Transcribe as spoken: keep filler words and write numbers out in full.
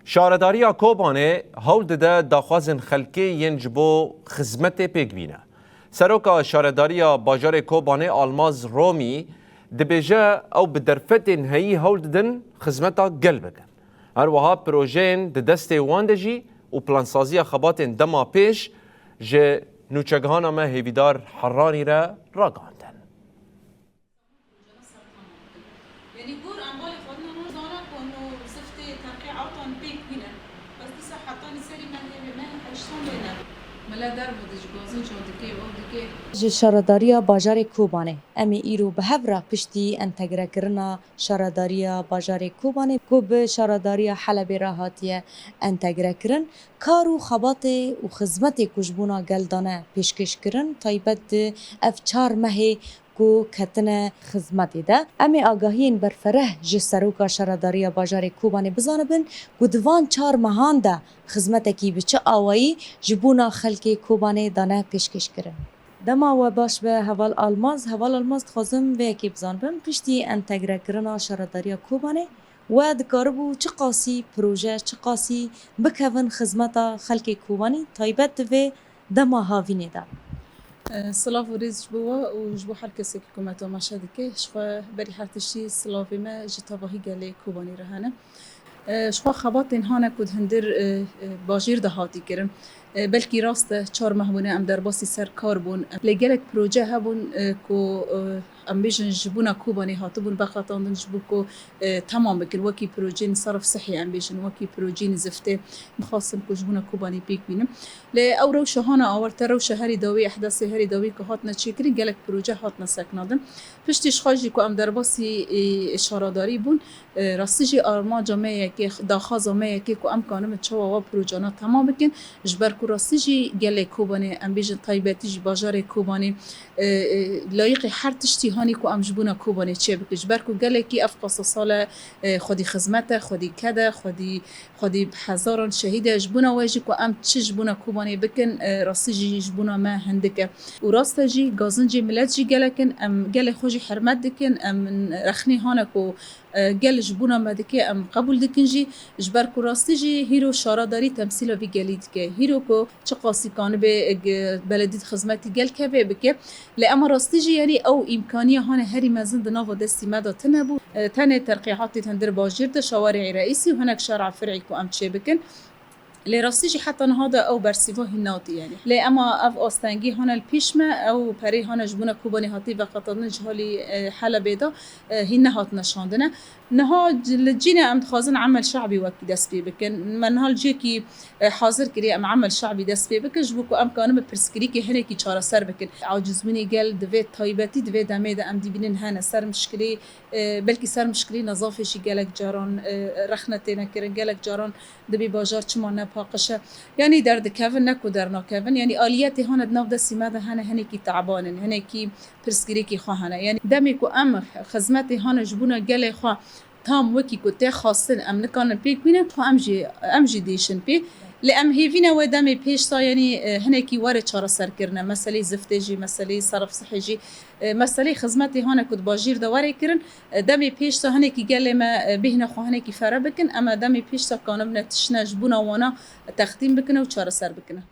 Şaredariya Kobanê hewl dide daxwazên xelkê yên ji bo xizmetê pêk bîne. Seroka Şaredariya Bajarê Kobanê Almaz Romî dibêje, ew bi derfetên heyî hewl didin xizmeta gel bikin. Her wiha projeyên di destê wan de jî û plansaziya xebatên dema pêş ji nûçegihana me Hêvîdar Herranî re ragihandin. Yanî gor em balê xwe dina zana ku no ziftê terqê ewtan pêk bîne. Bes dîsa hetanî serî me hêvê me heştan lê ne. Mele dervo de ji gazincan dikê, ew dikê. Ji Şaredariya Bajarê Kobanê, em ê îro bi hev re piştî entegrekirina Şaredariya Bajarê Kobanê, ku bi Şaredariya Helebê re hatiye entegrekirin, kar û xebatê û xizmetê ku ji bona gel dane pêşkêşkirin, taybet di ev çar mehê ku ketine xizmetê de. Em ê agahiyên berfereh ji Seroka Şaredariya Bajarê Kobanê bizanibin ku di van çar mehan de xizmetekî bi çi awayî ji bona xelkê Kobanê dane pêşkêşkirin. Dema we baş be, Heval Almaz. Heval Almaz, dixwazim vê yekê bizanibim, piştî entegrekirina Şaredariya Kobanê, we dikaribû çiqasî proje, çiqasî bikevin xizmeta xelkê Kobanî, taybet di vê dema havînê de? E, silav û rêz ji bo we û ji bo her kesekî ku me temaşe dike. Ji xwe berî her tiştî silavê me ji tevahî gelê Kobanî re hene. E, ji xwe xebatên hane ku di hundir, e, e, bajêr de hatî kirin. E, belkî rast e, çar meh bûne em derbasî ser kar bûn. Lê gelek proje hebûn, e, ku, e, em bêjin ji bona Kobanê hatibûn veqetandin ji bo ku, e, temam bikin. Wekî projeyên serf sihî em bêjin, wekî projeyên ziftê. Mixwastin ku ji bona Kobanê pêk bînim. Lê ew rewşa hane awarte, rewşa herî dawî, ehdesê herî dawî ku hatine çêkirin, gelek proje hatine sekinandin. Piştî ji xwe jî ku em derbasî, e, şaredarî bûn, e, rastî jî armanca me yekê, daxwaza me yekê ku em kanibin çawa wa projana temam bikin, ji ber ku rastî jî gelê Kobanê, em bêjin taybetî jî bajarê Kobanê, e, e, layiqê her tiştî hanî ku em ji bona Kobanê çêbikin. Ji ber ku gelekî ev qasa sal e, e, xwedî xizmet e, xwedî ked e, xwedî, xwedî bi hezaran şehîd e. Ji bona we jî ku em çi ji bona Kobanê bikin, e, rastî jî ji bona me hindik e. Û rast e jî, gazincê milet jî gelek in, em gelê xwe jî hurmet dikin, em rexnê hane ku, e, gel ji bona me dike, em qebûl dikin jî, ji ber ku rastî jî hîro şaredarî temsîla vî gelî dike. Hîro ku çiqasî kanibe, e, ge-, beledî di xizmetî gel kevê bike, lê ema rastî jî, yanî ew îmkaniya hane herî mezin di nava destî me de tune bû. E, tenê terqîhatê di hundir bajêr de, şawarê Reîsî û hinek şara fir'î ku em çêbikin. Lê rastî jî heta niha de ew bersîva hîn nehatiye, yanî. Lê ema ev astengî hane li pêş me, ew perê hane ji bona Kobanê hatî veqetandin ji halî, e, Helebê de, e, hîn nehatine şandine. Niha c-, li cînê em dixwazin emel şe'bî wekî dest pê bikin. Me niha li cihekî, e, hazir kiriye em emel şe'bî dest pê bikin, ji bo ku em kanin bi pirsgirêkê hinekî çareser bikin. Acizbûnê gel di vê taybetî, di vê demê de em dibînin hene ser mişkilê, e, belkî ser mişkilê nezafê jî gelek caran, e, rexne têne kirin, gelek caran dibî bajar çima ne paqij e. Yanî derdikevin, ne ku dernakevin. Yanî aliyetê hane di nav destî me de hene hinekî teban in, hinekî pirsgirêkê xwe hene. Yanî demê ku em xizmetê hane ji bona gelê xwe tam wekî ku tê xwestin em nikarin pêk bînin, xwe em jî, em jî dêşin pê. Lê em hêvî ne wê demê pêş de, yanî, e, hinekî were çareserkirine. Meselê ziftê jî, meselê serf sihê jî, e, meselê xizmetê hane ku di bajêr de were kirin. E, demê pêş de hinekî gelê me, e, bêhna xwe hinekî fere bikin, em ê demê pêş de kanibine tiştine ji bona wana teqdîm bikine û çareser bikine.